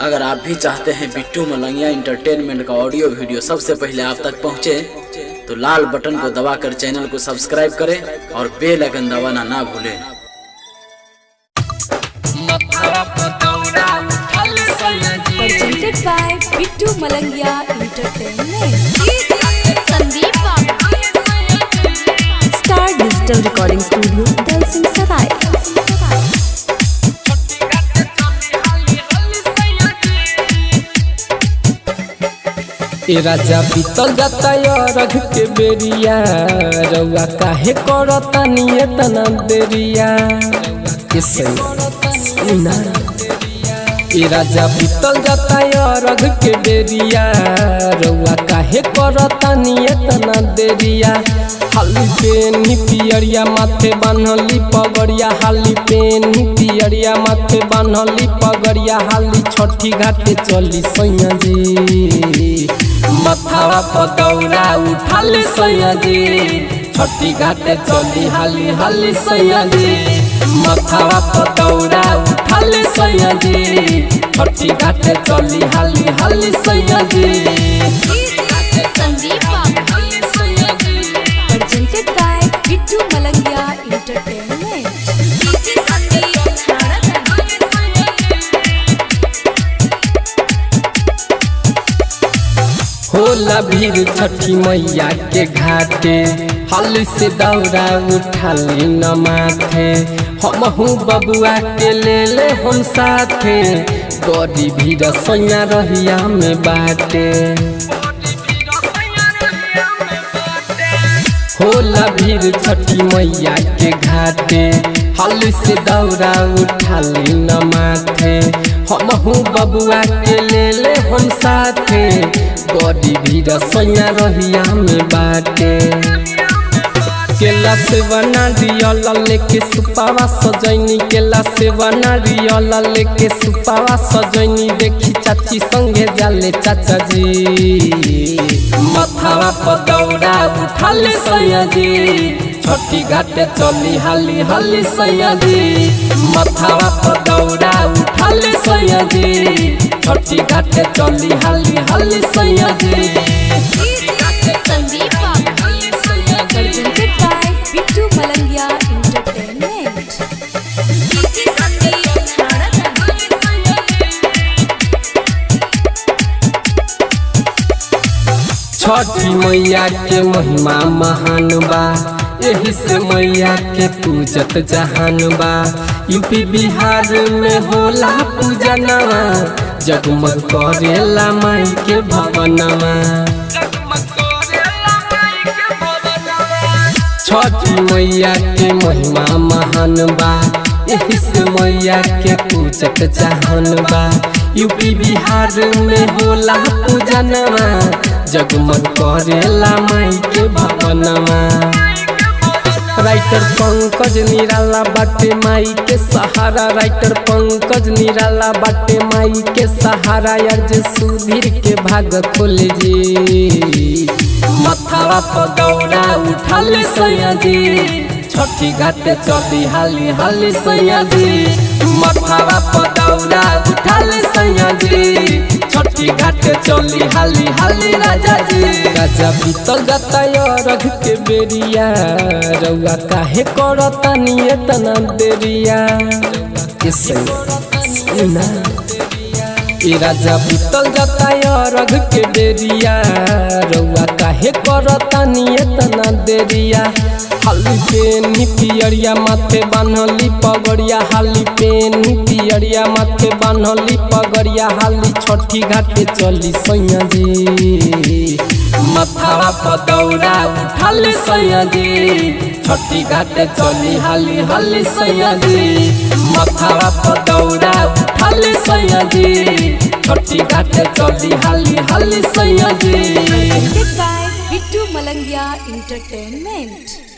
अगर आप भी चाहते हैं बिट्टू मलंगिया इंटरटेनमेंट का ऑडियो वीडियो सबसे पहले आप तक पहुंचे, तो लाल बटन को दबाकर चैनल को सब्सक्राइब करें और बेल आइकन दबाना ना भूलें। Presented by Bittu Malangia Entertainment. Sandeep Babu. Star Digital Recording Studio, Dalsingh Sarai. ए राजा बीतल जाता रघ के बेरिया, रउआ काहे करता एतना देरिया। ए सैया, ए राजा बीतल जाता रघ के बेरिया, रउआ काहे करता एतना देरिया। हाली पेनी पियरिया माथे बान्हली पगड़िया, हाली पेनी पियरिया माथे बान्हली पगड़िया, हाली छठी घाटे चली सैया जी। मथावा पदौरा उठाली सैया जी, छठी घाटे चली हाली हाली सैया जी। मथावा पदौरा उठाली सैया जी, छठी घाटे चली हाली हाली सैया जी। संदीप बाबू। Presented by Bittu Malangia Entertainment. होला भीड़ छठी मैया के घाटे, हाली से दौरा उठाली न माथे। हमहू बबुआ के ले ले हम साथे, बड़ी भीड़ सैया रहिया में बाटे। होला भीड़ छठी मैया के घाटे, हाली से दौरा उठाली न माथे। हमहू बबुआ के ले ले हम साथे, बड़ी भीड़ सैया रहिया में बाटे। केला से नारियल लेके सुपावा सजैनी, केला से नारियल लेके सुपावा सजैनी, देखी चाची संगे जाले चाचा जी। मथावा पदौरा उठाले सैया जी, छठी घाटे चली हाली हाली सैया जी। मथावा पदौरा उठाले सैया जी, छठी घाटे चली हाली हाली सैया जी। संदीप बाबू। Presented by Bittu Malangia Entertainment. छठी मैया के महिमा महान बा, एही से मैया के पूजत जहान बा। यूपी बिहार में होला पूजा नवा, जगमग करेला माई के भवनवा। छठी मैया के महिमा महान बा, एही से मैया के पूजत जहान बा। यूपी बिहार में होला पूजनवा, जगमग करेला माई के भवनवा। राइटर पंकज निराला बाटे माई के सहारा, राइटर पंकज निराला बाटे माई के सहारा, यार जे सुधीर के भाग खोल जी। मथावा पदौरा उठाले सैया जी, छठी घाटे चली हाली हाली सैया जी। मथावा पदौरा उठाले सैया जी, छठी घाटे चली हाली हाली राजा जी। राजा बीतल जाता रघ के बेरिया, रउआ काहे करता एतना देरिया। ए सैया, ए राजा बीतल जाता रघ के बेरिया, रउआ काहे करता एतना देरिया। हाली पेनी पियरिया माथे बान्हली पगड़िया, हाली पेनी पियरिया माथे बान्हली पगड़िया, हाली छठी घाटे चली सैया जी। मथावा पदौरा उठाली सैया जी, छठी घाटे चली हाली हाली सैया जी। मथावा पदौरा उठाली सैया जी, छठी घाटे चली हाली हाली सैया जी। Presented by Bittu Malangia Entertainment.